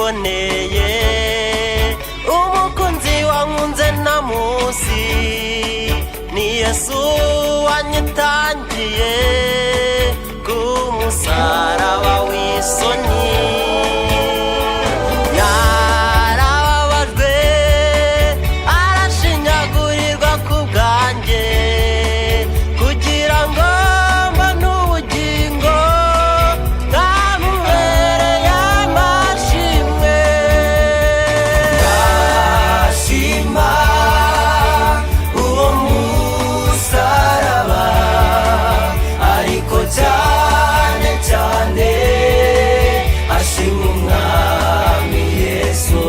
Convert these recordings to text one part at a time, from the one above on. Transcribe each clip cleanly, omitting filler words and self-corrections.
Niboneye umukunzi wankunze ntamuzi, ni Yesu wanyitangiye ku musaraba w'isoni. Yarababajwe, arashinyagurirwa ku bwanjye, kugira ngo mbone ubugingo bwamubereye amashimwe. Ndashima uwo musaraba, ariko cyane cyane ashima Umwami Yesu,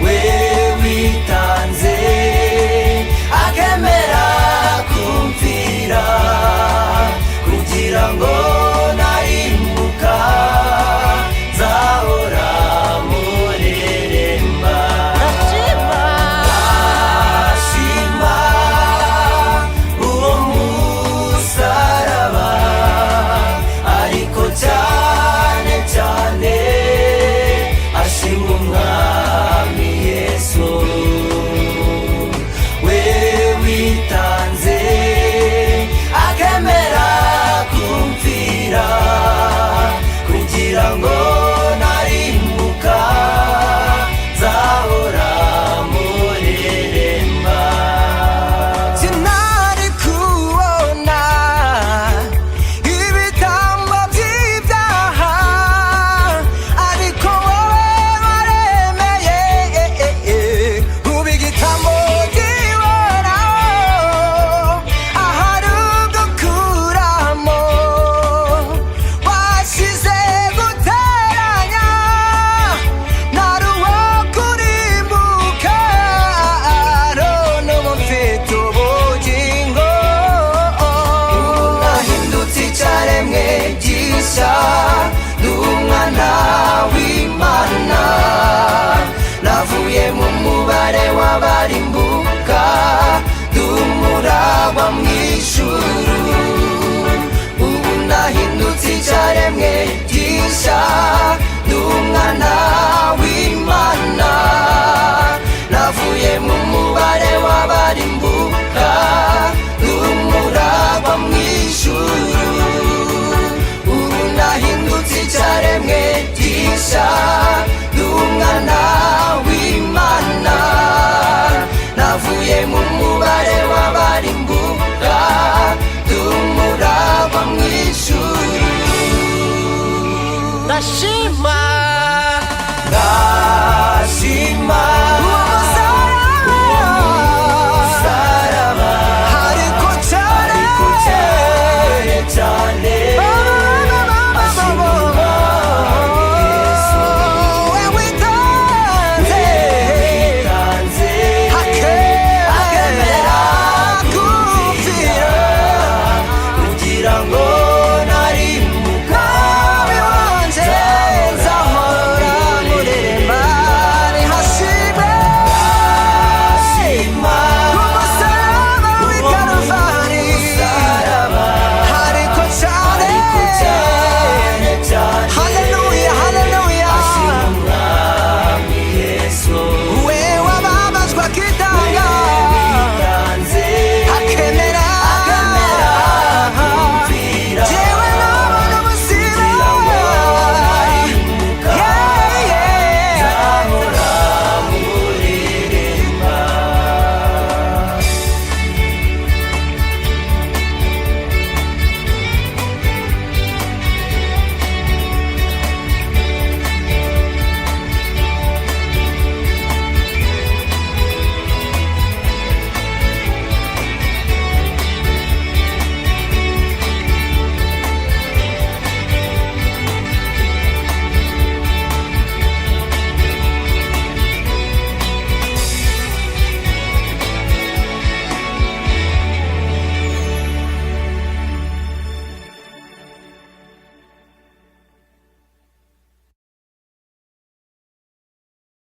we witanze akemera kumvira, kugira ngo narimbuka nzahora mureremba. Ndashima. Ndashima uwo musaraba, ariko cyane cyane ashima Umwami Yesu, we witanze akemera kumvira, kugira ngo narimbuka nzahora mureremba. Sinari kubona ibitambo by'ibyaha, ariko wowe waremeye uba igitambo gihoraho. Ahari ugukuramo wasize guteranya, nari uwo kurimbuka, none ubu mfite ubugingo. Nahindutse icyaremwe gishya, ndi umwana w'Imana, navuye mu mubare w'abarimbuka, ndi umuragwa mu ijuru. Ubu nahindutse icyaremwe gishya, ndi umwana w'Imana, navuye mu mubare w'abarimbuka, ndi umuragwa mu ijuru. Ubu nahindutse icyaremwe gishya, ndi umwana w'Imana, navuye mu mubare w'abarimbuka, ndi umuragwa mu ijuru. Ndashima. Ndashima.